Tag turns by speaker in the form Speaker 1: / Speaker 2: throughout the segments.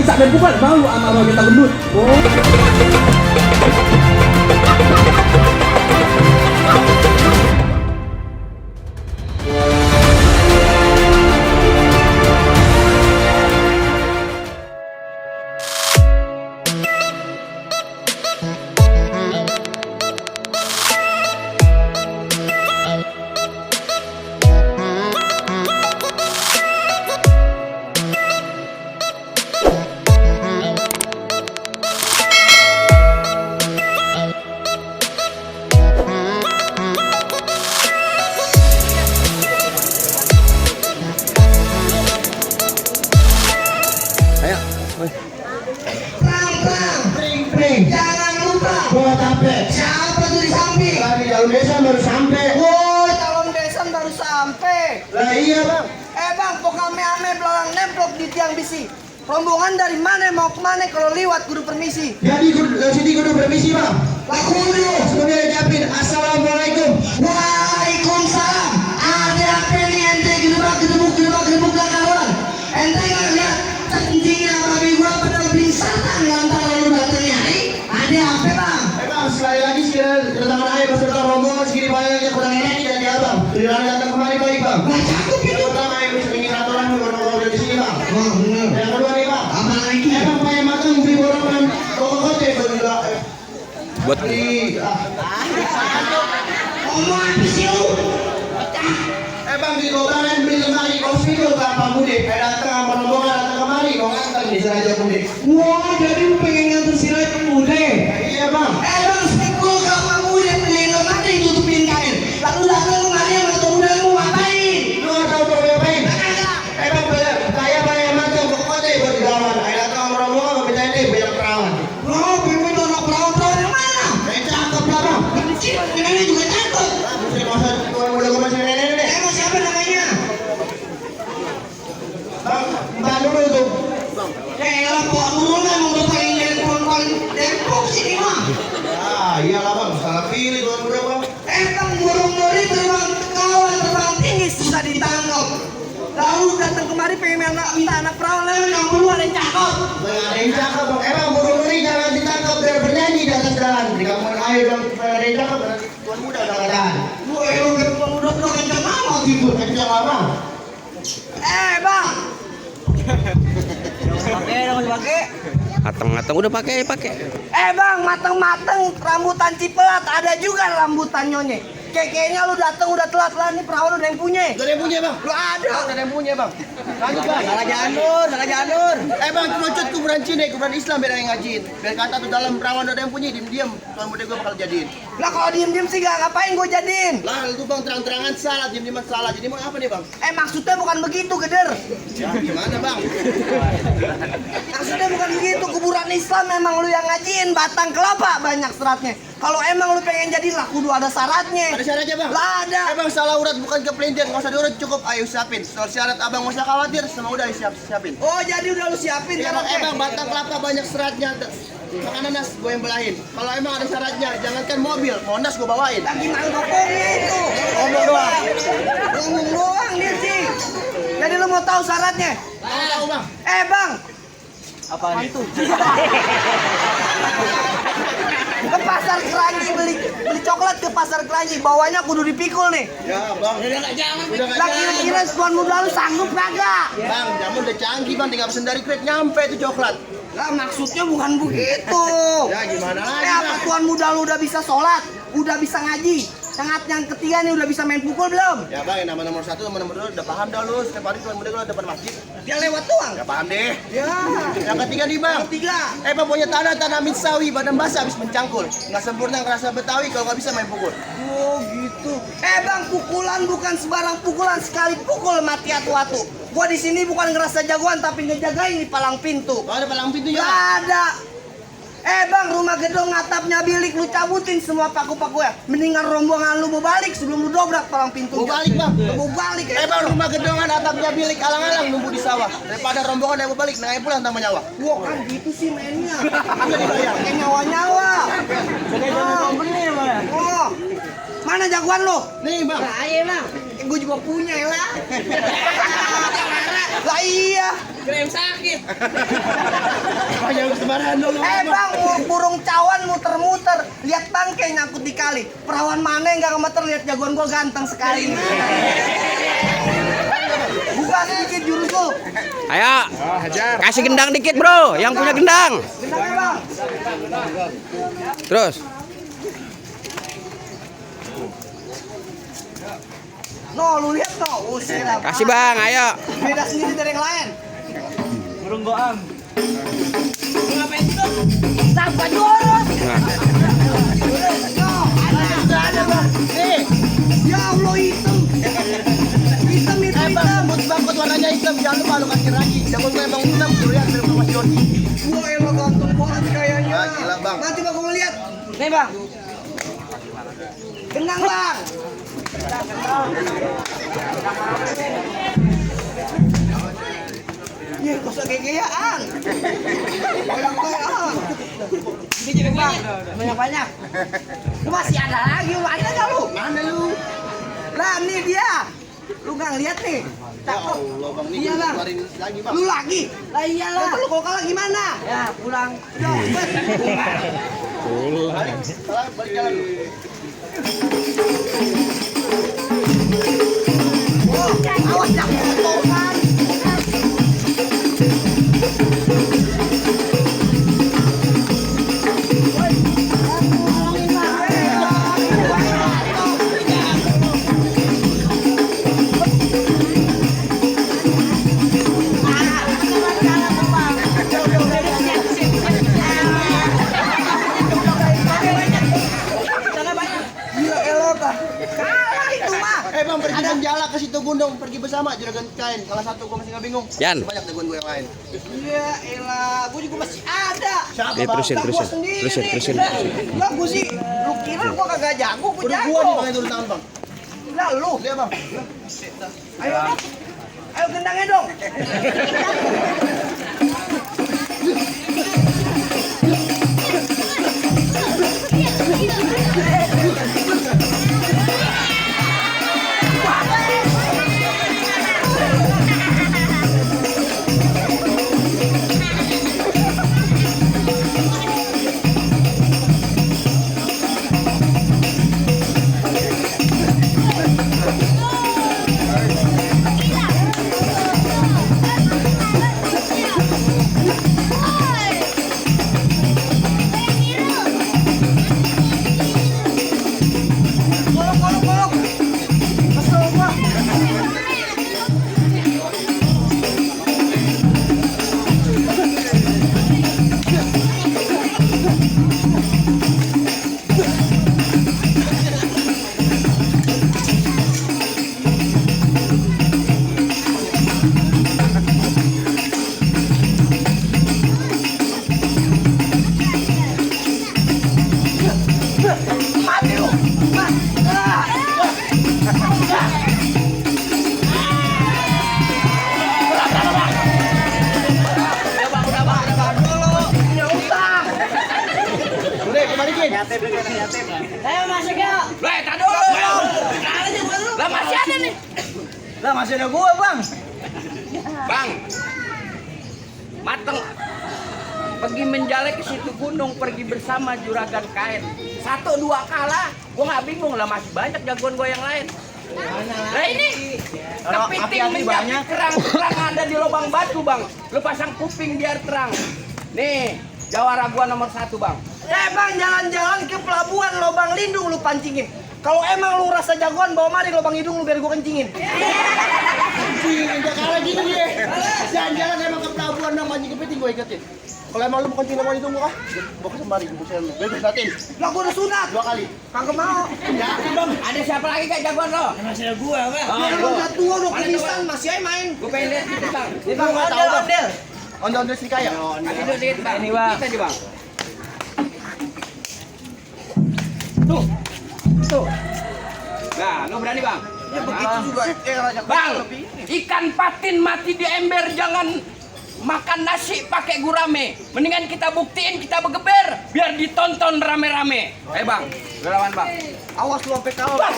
Speaker 1: bisa main pukul, malu sama orang kita gendut. Oh.
Speaker 2: Jangan lupa
Speaker 3: Buat apa?
Speaker 2: siapa tuh di samping?
Speaker 3: Tadi calon desa baru sampai.
Speaker 2: Woi, calon besan baru sampai.
Speaker 3: Lah iya bang.
Speaker 2: Bang, kok ame-ame belalang nemplok di tiang besi. Rombongan dari mana mau kemana kalau liwat kudu permisi.
Speaker 3: Jadi sini kudu permisi bang. Lah kudu sebelumnya ucapin assalamualaikum.
Speaker 2: Waalaikumsalam. Ada apa nih ente gedebuk lah kawan. Ente nggak lihat kencingnya babi gua pada pingsan lantaran lu datang nyari. Ada apa bang?
Speaker 3: Bang sekali lagi sekiranya kedatangan ayah beserta rombongan segini banyaknya kurang enak dan ya bang. Tidak datang kemari baik bang.
Speaker 2: Nah cakep
Speaker 3: Yang
Speaker 2: itu.
Speaker 3: pertama yang bisa ingin aturan ngobrol di sini bang.
Speaker 2: Oh bener.
Speaker 3: Yang kedua nih bang.
Speaker 2: Apa lagi?
Speaker 3: Emang payah matang beli orang dengan kokote juga.
Speaker 4: Buat
Speaker 2: Ngomong apa sih lu?
Speaker 3: Bang di kobaran beli lemari kos video Bapak Mudik. Datang sama rombongan datang kemari mau ngantar di Siraja Mudik.
Speaker 2: Wah, jadi lu pengen nganter sirai pemuda?
Speaker 3: Iya bang.
Speaker 2: Bang, sepuluh kapal muda pengen lemari tutupin kain. Lalu datang kemari sama pemuda lu ngapain?
Speaker 3: Lu nggak tahu mau ngapain?
Speaker 2: Kagak.
Speaker 3: Bang saya banyak matang kokote buat di kawan. Datang sama rombongan mau minta ini banyak perawan.
Speaker 2: Bro, pengen itu anak perawan-perawan yang mana?
Speaker 3: Cakep lah bang.
Speaker 2: Kecil, nenek juga cakep.
Speaker 3: Mesti masa tuan muda gue masih nenek.
Speaker 2: Emang siapa namanya?
Speaker 3: Bang, mbak dulu tuh.
Speaker 2: Elah, Pak Nurul emang udah pengen jadi perempuan Depok sini mah.
Speaker 3: Iyalah bang, salah pilih tuan muda bang.
Speaker 2: Bang, burung dori terbang kawan terbang tinggi susah ditangkap. Lalu datang kemari pengen minta anak perawan lain yang duluan yang cakep.
Speaker 3: Ada yang cakep bang. Bang burung ini jangan ditangkap biar bernyanyi di atas jalan. Di kampung air bang, ada yang cakep. Tuan muda udah nggak tahan.
Speaker 2: Woi, lu udah kencang amat gitu.
Speaker 3: Kencang lah bang.
Speaker 2: Bang.
Speaker 4: matang-matang udah pakai.
Speaker 2: Bang, mateng-mateng rambutan cipelat ada juga rambutan nyonya. Kayaknya lu datang udah telat lah, nih perawan udah yang punya.
Speaker 3: Udah ada yang punya bang.
Speaker 2: Lu ada.
Speaker 3: Udah ada yang punya bang. Lanjut bang.
Speaker 2: Salah janur.
Speaker 3: Bang, kerucut kuburan Cina, kuburan Islam beda yang ngajin. Biar kata tuh dalam perawan ada yang punya, diem-diem. Tuan muda gue bakal jadiin.
Speaker 2: Lah kalau diem-diem sih gak ngapain gue jadiin.
Speaker 3: Lah itu bang terang-terangan salah, diem-dieman salah. Jadi mau apa nih bang?
Speaker 2: Maksudnya bukan begitu, Geder.
Speaker 3: Ya gimana bang?
Speaker 2: Maksudnya bukan begitu, kuburan Islam memang lu yang ngajiin, batang kelapa banyak seratnya. Kalau emang lu pengen jadi lah kudu ada syaratnya.
Speaker 3: Ada syaratnya bang?
Speaker 2: Lah ada.
Speaker 3: Bang salah urat bukan kepelintir, nggak usah diurut cukup ayo siapin. Soal syarat abang nggak usah khawatir, semua udah siapin.
Speaker 2: Oh jadi udah lu siapin
Speaker 3: Ya
Speaker 2: syaratnya.
Speaker 3: bang, batang kelapa banyak seratnya. Makanan nas gue yang belahin. Kalau emang ada syaratnya, jangankan mobil, Honda gue bawain.
Speaker 2: Lah gimana ngomongnya itu?
Speaker 3: Ngomong doang.
Speaker 2: Ngomong doang dia sih. Jadi lu mau tahu syaratnya?
Speaker 3: Tahu bang?
Speaker 2: Bang.
Speaker 3: Apaan itu?
Speaker 2: Ke pasar Keranji beli coklat ke pasar Keranji, bawahnya kudu dipikul nih.
Speaker 3: Ya bang. Udah nggak jangan.
Speaker 2: Lah kira-kira tuan muda lu sanggup kagak?
Speaker 3: Bang, jamu udah canggih bang, tinggal pesen dari Grab nyampe itu coklat.
Speaker 2: Lah maksudnya bukan begitu.
Speaker 3: Ya gimana lagi
Speaker 2: Apa
Speaker 3: bang?
Speaker 2: tuan muda lu udah bisa sholat, udah bisa ngaji, yang ketiga nih udah bisa main pukul belum?
Speaker 3: Ya bang, yang nama nomor 1 sama nomor 2 udah paham dah lu. Setiap hari tuan muda gue depan masjid.
Speaker 2: Dia lewat doang.
Speaker 3: Ya paham deh.
Speaker 2: Ya.
Speaker 3: Yang ketiga nih bang.
Speaker 2: Ketiga.
Speaker 3: Bang punya tanah misawi, badan basah habis mencangkul. Nggak sempurna ngerasa Betawi kalau nggak bisa main pukul.
Speaker 2: Oh gitu. Bang, pukulan bukan sembarang pukulan, sekali pukul mati atu-atu. Gua di sini bukan ngerasa jagoan tapi ngejagain di palang pintu.
Speaker 3: Oh, ada palang pintu ya?
Speaker 2: Gak ada. Bang, rumah gedung atapnya bilik lu cabutin semua paku-paku ya. Mendingan rombongan lu mau balik sebelum lu dobrak palang pintunya.
Speaker 3: Mau balik bang?
Speaker 2: Mau balik
Speaker 3: Bang, rumah gedongan atapnya bilik alang-alang nunggu di sawah. Daripada rombongan yang mau balik, nengah pulang tanpa nyawa.
Speaker 2: Wah kan gitu sih mainnya.
Speaker 3: Udah dibayar.
Speaker 2: Pakai nyawa-nyawa.
Speaker 3: Bener bang.
Speaker 2: Oh, mana jagoan lo?
Speaker 3: Nih bang.
Speaker 2: Nah, iya bang. Gue juga punya ya lah. Lah iya,
Speaker 1: Kira sakit.
Speaker 3: Banyak sembarangan dong.
Speaker 2: Bang, burung cawan muter-muter. Lihat bangke nyangkut di kali. Perawan mana yang gak ngemeter lihat jagoan gua ganteng sekali. Bukan dikit jurus lu.
Speaker 4: Ayo, kasih gendang dikit bro, yang punya gendang.
Speaker 2: Gendangnya bang.
Speaker 4: Terus,
Speaker 2: No, lu lihat no. Usir apa?
Speaker 4: kasih bang, ayo.
Speaker 2: Beda sendiri dari yang lain.
Speaker 1: Burung goang.
Speaker 2: Ngapain itu? Sampai jurus. No, ada bang. Ya Allah hitam. Hitam itu hitam.
Speaker 3: Bangkot warnanya hitam, jangan lupa lu kasih lagi. Jangan gue emang hitam, durian dari Mas Jordi.
Speaker 2: Wah, emang ganteng banget kayaknya.
Speaker 3: Ah, gila, Bang.
Speaker 2: Nanti bang mau lihat. Nih bang. Gendang bang. Iya, gak usah gaya-gayaan. Banyak-banyak. Dikit bang, banyak-banyak. Lu masih ada lagi, lu ada gak lu?
Speaker 3: Mana lu?
Speaker 2: Lah, nih dia. Lu gak ngeliat nih? Cakep.
Speaker 3: Allah, Bang, ini
Speaker 2: Iya bang.
Speaker 3: keluarin lagi, Bang.
Speaker 2: Lu lagi? Lah iyalah. Lu kalau kalah gimana? Ya pulang.
Speaker 3: Salah, balik jalan.
Speaker 2: Oh, awas dah kotoran. Gila elok ah. Kalah itu mah.
Speaker 3: Bang, pergi menjala ke situ gunung, pergi bersama juragan kain. Salah satu gua masih nggak bingung.
Speaker 4: Yan.
Speaker 3: Banyak jagoan gue yang lain.
Speaker 2: Iya elah, gua juga masih ada.
Speaker 3: Siapa,
Speaker 4: Eh,
Speaker 3: Bang?
Speaker 4: terusin,
Speaker 2: Lah, gua
Speaker 4: terusin,
Speaker 2: sendiri.
Speaker 4: terusin, terusin.
Speaker 2: Lah gua sih, lu kira gua kagak jago, gua
Speaker 3: Udah
Speaker 2: jago.
Speaker 3: gua nih, Bang, yang turun tangan, Bang.
Speaker 2: Lah lu,
Speaker 3: Iya, Bang.
Speaker 2: ayo dong. Ayo gendangnya dong. Kolok. Kesel gua. Mati lu.
Speaker 3: Udah, kembaliin.
Speaker 2: Ayo masuk ya.
Speaker 1: Weh, tak dulu.
Speaker 2: Lah masih ada nih. Lah masih ada gua, Bang.
Speaker 1: Bang. Mateng. Pergi menjala ke situ gunung, pergi bersama juragan kain. 1-2 kalah, gua nggak bingung lah, masih banyak jagoan gua yang lain. Nah ini kepiting menjadi kerang ada di lubang batu bang. Lu pasang kuping biar terang. Nih jawara gua nomor 1 bang.
Speaker 2: Bang, jalan-jalan ke pelabuhan Lobang Lindung lu pancingin. Kalau emang lu rasa jagoan, bawa mari lubang hidung lu biar gua kencingin.
Speaker 3: Enggak kalah gini dia. Jalan-jalan emang ke pelabuhan nama anjing kepiting gue ikutin. Kalau emang lu bukan cinta itu gua gua kesembari gua sel lu. Bebas natin.
Speaker 2: Lah gua udah sunat.
Speaker 3: 2 kali.
Speaker 2: Kagak mau.
Speaker 3: Ya, Bang.
Speaker 1: Ada siapa lagi kayak jagoan lo?
Speaker 2: Masih ada gua, Bang. Lu udah tua udah pingsan masih aja main.
Speaker 1: Gua pengen lihat gitu bang.
Speaker 2: Nih Bang, ondel-ondel.
Speaker 3: Ondel-ondel si kaya.
Speaker 1: Ada dikit bang. Ini bang. Kita nih bang. Tuh. Nah, lu berani bang?
Speaker 2: Ya begitu juga.
Speaker 1: Bang, ikan patin mati di ember, jangan makan nasi pakai gurame. Mendingan kita buktiin kita bergeber biar ditonton rame-rame. Ayo bang, lu lawan bang.
Speaker 2: Awas lu sampai kalah.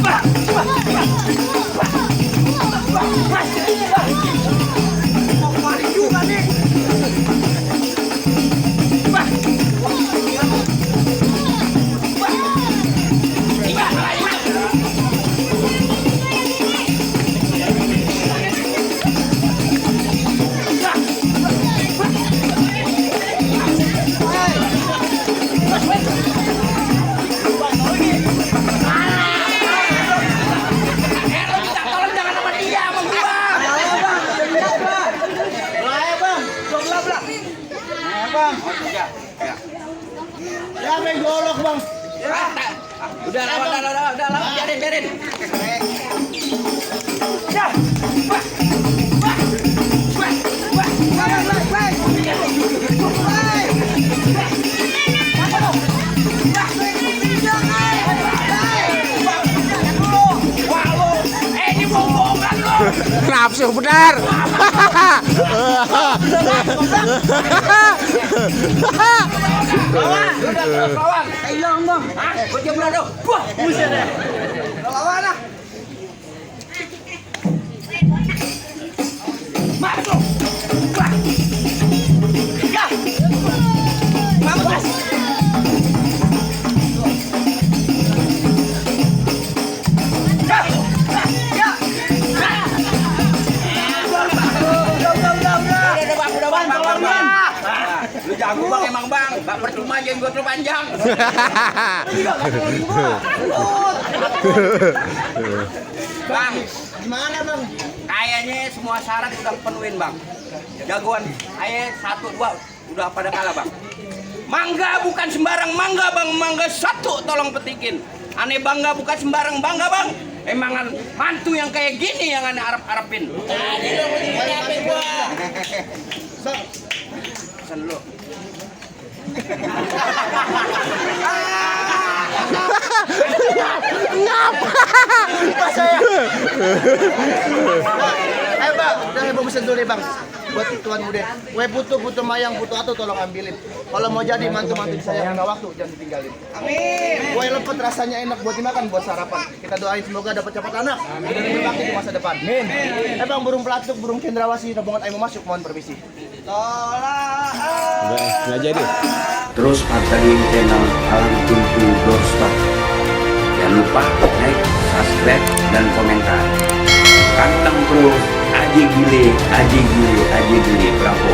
Speaker 1: Bang, ajarin. Ya. Wah. Wah. Wah. Wah. Ini bohongan lo.
Speaker 4: Nafsu benar.
Speaker 1: Lawan, udah terus lawan. Hilang bang. Hah? Gue jam dulu. Wah, buset deh. Lawan lah. Masuk. Wah. Ya. Mampus. Ya. Ya. Udah bang. Lu jago bang emang bang, gak percuma jenggot lu panjang. Bang,
Speaker 3: Gimana bang?
Speaker 1: kayaknya semua syarat udah penuhin bang. Jagoan, ayo 1, 2 udah pada kalah bang. Mangga bukan sembarang mangga bang, mangga 1 tolong petikin. Aneh bangga bukan sembarang bangga bang. Emangan mantu yang kayak gini yang aneh arep-arepin. Tadi lo mau diapin gua. Pesan dulu.
Speaker 3: Bang, udah heboh pesen dulu deh bang. Buat tuan muda. Gue butuh mayang, butuh atuh tolong ambilin. Kalau mau jadi mantu-mantu saya nggak waktu, jangan ditinggalin. Amin. Gue lepet rasanya enak buat dimakan, buat sarapan. Kita doain semoga dapat cepat anak dan berbakti di masa depan. Amin. Bang, burung pelatuk, burung cendrawasih, rombongan ayo masuk, mohon permisi.
Speaker 4: Nggak jadi.
Speaker 5: Terus pantengin channel Alam Tuntu Doorstop. Jangan lupa like, subscribe, dan komentar. Kantang terus, aji gile, bravo.